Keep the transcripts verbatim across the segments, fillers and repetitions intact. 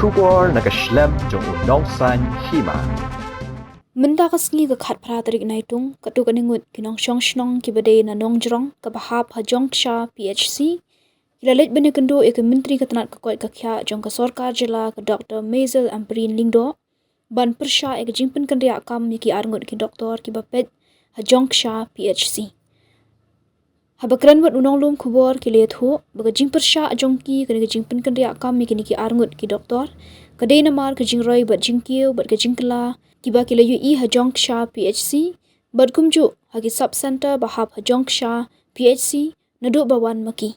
Khubor na ka shlem jong u Nongsaiñ Hima. Mynta ka sngi ka khatphra tarik Naitung, katto katne ngut ki nongshong shnong kiba dei na Nongjrong kaba hap ha Jongksha P H C, ki la leit ban ïakynduh ïa ka Myntri ka tnat ka koit ka khiah jong ka sorkar jylla ka Doctor Maisel Ampareen Lyngdoh, ban pyrshah ïa ka jingpynkynriah kam ïa ki arngut ki doktor kiba peit ha Jongksha P H C. Haba kren bad u nonglum khubor ki la ïathuh ba ka jingpyrshah jong ki kane ka jingpynkynriah kam ïa kine ki arngut ki doktor ka dei namar ka jingroi bad jingkiew bad ka jingkylla kiba ki la ïohi ha Jongksha P H C, bad kumjuh ha ki sub center ba hap ha Jongksha P H C naduh ba wan ma ki.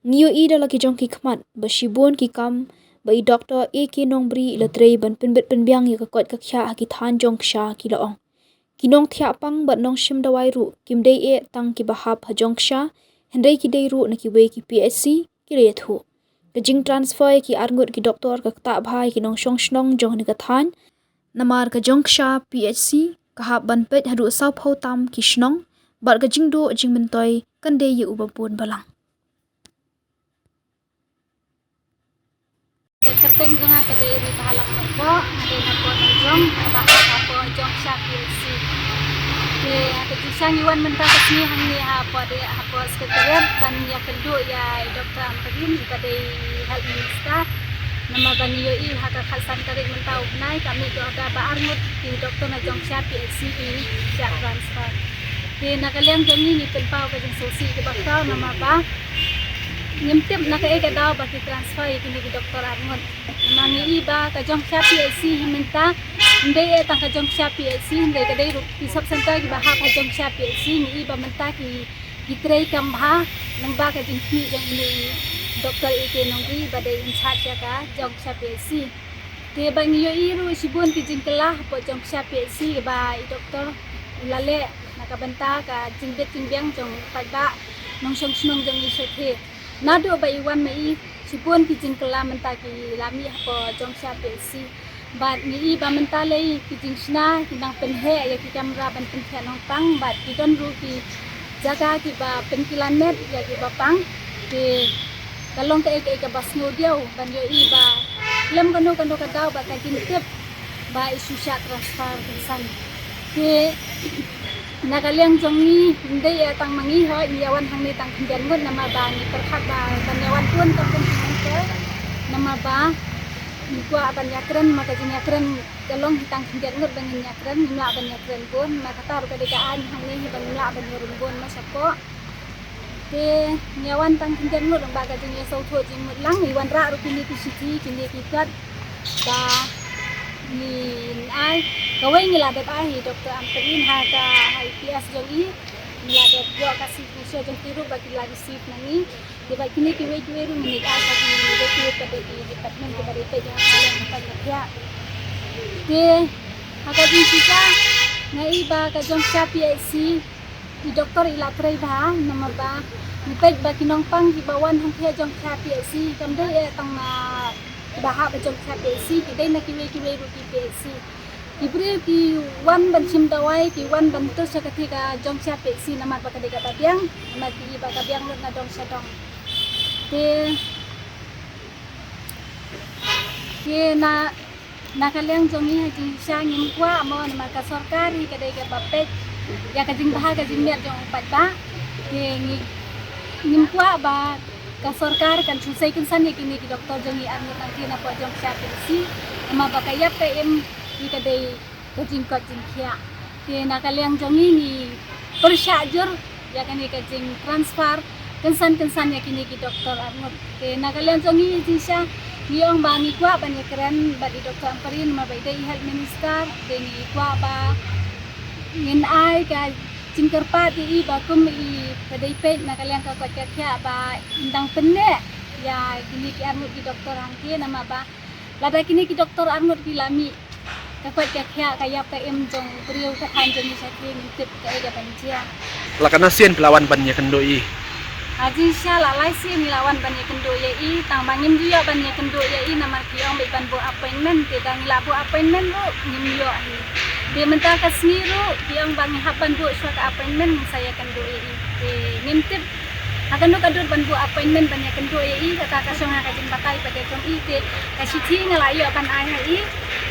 Ngi ïohi da la ki jong ki khmat ba shibun ki kam ba i Doctor A K Nongbri i la trei ban pynbit pynbiang ïa ka koit ka khiah ha ki thaiñ Jongksha, ki la ong. Ki nongthiah pang bad nongshim dawai ruh kim dei eh tang kiba hap ha Jongksha, hynrei ki dei ruh na kiwei ki P H C, ki la ïathuh. Ka jingtransfer ïa ki arngut ki doktor ka ktah bha ïa ki nongshong shnong jong kane ka thaiñ, namar ka Jongksha P H C ka hap ban peit haduh sawphew tam ki shnong, bad ka jingduh jingmyntoi kan dei ïa uba bun balang. Ka kyrteng jong nga ka dei Ri Bahalang Nongpoh, nga dei na Port Nongjrong, kaba hap hapoh Jongksha P H C. Te ha ka jingshisha ngi wan mynta ka sngi hangne hapoh de, hapoh Secretariat ban ïakynduh ïa i Doctor Ampareen, iba dei Health Minister. Namar ba ngi ïohi ha ka khatsan tarik mynta u bnai ka mih ka order ba arngut ki doktor na Jongksha P H C ki shah transfer. Te na ka liang jong ngi ngi pynpaw ka jingsngewsih kaba khraw namar ba ngim tip na kaei ka daw ba ki transfer ïa kine ki doktor arngut. Namar ngi i ba ka Jongksha P H C hi mynta ym dei eh tang ka Jongksha P H C, hynrei ka dei ruh ki sub center kiba hap ha Jongksha P H C. Ngi i ba mynta ki, ki trei kam bha lyngba ka jingkhmih jong ine i Doctor A K Nongbri ba dei in charge ïa ka Jongksha P H C. Te ba ngi ïohi ruh shibun ki jingkylla hapoh Jongksha P H C ba i doktor u la leh na ka bynta ka jingbit jingbiang jong u paidbah nongshong shnong jong ngi shatei. Naduh ba i wan ma i, shibun ki jingkylla mynta ki la mih hapoh Jongksha P H C. Bad ngi i ba mynta lei ki jingshna ki nang pynheh ïa ki kamra ban pynthiah nongpang, bad ki don ruh ki jaka kiba pynkylla net ïa kiba pang. Te ka long kaei kaei kaba sngewdiaw ban ïohi ba lem kano kano ka daw ba ka jingtip ba i shu shah transfer kynsan. Te na ka liang jong ngi, ym dei eh tang ma ngi, hooid ngi ïa wan hangne tang khyndiat ngut namar ba ngi pyrkhat ba ban ïa wan bun ka bun ki nongkoi. Namar ba ngi kwah ban ïakren, ma ka jingïakren ka long hi tang khyndiat ngut ba ngin ïakren, ngim lah ban ïakren bun, ma kata ruh ka dei ka aiñ hangne hi ba ngim lah ban ïarum bun ma shapoh. Te ngi ïa wan tang khyndiat ngut ba ka jingïasngewthuh jingmut lang, ngi wanrah ruh kine ki shithi, kine ki kot ba ngin ai. Kawei ngi la dep ai hi Doctor Ampareen ha ka, ha i P S jong i. Ngi la dep ïoh ka signature jong ki ruh ba ki la receive na ngi. Te ba kine kiwei kiwei ruh ngin ai sha kiwei kiwei ka dei ki department kiba dei peit ïa ka liang ka paidbah. Te ha ka jingshisha nga i ba ka Jongksha P H C i doktor i la trei bha, namar ba ngi peit ba ki nongpang kiba wan hangtei ha Jongksha P H C kam dei eh tang na kiba hap ha Jongksha P H C, ki dei na kiwei kiwei ruh ki P H C. Ki briew ki wan ban shim dawai, ki wan ban tur sha katei ka Jongksha P H C namar ba ka dei kaba biang, namar ki i ba ka biang lut na dong sha dong. Te, te na Na ka liang jong ngi ha jingshisha ngim kwah mo, namar ka sorkar hi ka dei kaba peit ïa ka jingbha ka jingmiat jong u paidbah. Te ngi, ngim kwah ba ka sorkar kan shu sei kynsan ïa kine ki doktor jong ngi arngut nangta napoh Jongksha P H C. Namar ba ka ïap ka im hi ka dei ka jingkoit jingkhiah. Te na ka liang jong ngi ngi pyrshah jur ïa kane ka jingtransfer kynsan kynsan ïa kine ki doktor arngut. Te na ka liang jong ngi jingshisha ngi ong ba ngi kwah ban ïakren bad i Doktor Ampareen namar ba i dei i Health Minister, te ngi kwah ba ngin ai ka jingkyrpad ïa i ba kum i ba dei peit na ka liang ka koit ka khiah ba in dang pynneh ïa kine ki arngut ki doktor hangta namar ba lada kine ki doktor arngut ki la mih, ka koit ka khiah ka ïap ka im jong u briew ka thaiñ jong ngi shatei ngim tip kaei kaban jia. La katno sien phi la wan ban ïakynduh ïa i? Ha jingshisha la lai sien ngi la wan ban ïakynduh ïa i, tang ba ngim ju ïoh ban ïakynduh ïa i namar ki ong ba i ban buh appointment, te da ngi la buh appointment ruh ngim ïoh hi. Te mynta ka sngi ruh ki ong ba ngi hap ban buh shuwa ka appointment ngin sa ïakynduh ïa i. Te ngim tip Ha kano ka dur ban buh appointment ban ïa kynduh ïa i, kata ka shong ha ka jingbatai pat ka jong i. Te ka shithi nga la ïoh ban ai ha i.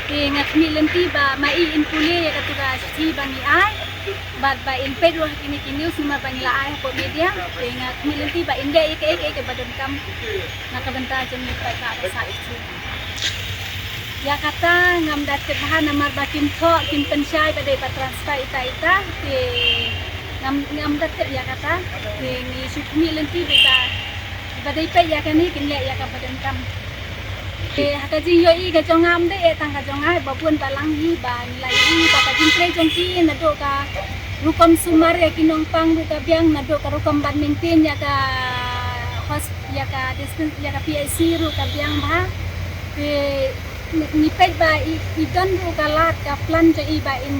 Te nga khmih lynti ba ma i in pule ïa katu ka shithi ba ngi ai. Bad ba in peit ruh ha kine ki news namar ba ngi la ai hapoh media. Te nga khmih lynti ba in leh ïa kaei kaei kaba donkam na ka bynta jong ngi paidbah ba sah shithi. Ïa kata ngam da tip bha namar ba kim thoh, kim pynshai ba dei ba transfer ita ita. Te ngam, ngam da tip ïa kata. Te ngi shu khmih lynti ba, ba dei peit ïa kane kin leh ïa kaba donkam. Te ha ka jingïohi ka jong nga, ym dei eh tang ka jong nga, ba bun balang hi ba ngi la ïohi ba ka jingtrei jong ki naduh ka rukom sumar ïa ki nongpang ruh ka biang, naduh ka rukom ban maintain ïa ka hos-, ïa ka distance, ïa ka P H C ruh ka biang bha. Te ngi peit ba i, i don ruh ka lad ka plan jong i ba in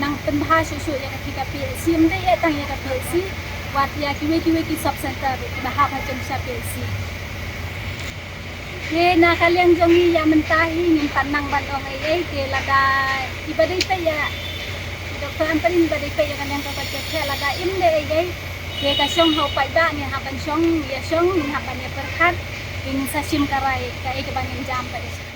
nang pynbha shuh shuh ïa kata ka P H C, ym dei eh tang ïa ka P H C, wat ïa kiwei kiwei ki sub center ruh kiba hap ha jong sha P H C. Te na ka liang jong ngi ïa mynta hi ngim pat nang ban ong ei ei, te lada i ba dei peit ïa i Doctor Ampareen ba dei peit ïa ka liang ka kot ka khe, lada im dei ei ei, te ka shong ha u paidbah, ngi hap ban shong, ïa shong, ngi hap ban ïa pyrkhat, te ngin sa shim ka rai kaei kaba ngin jam pat.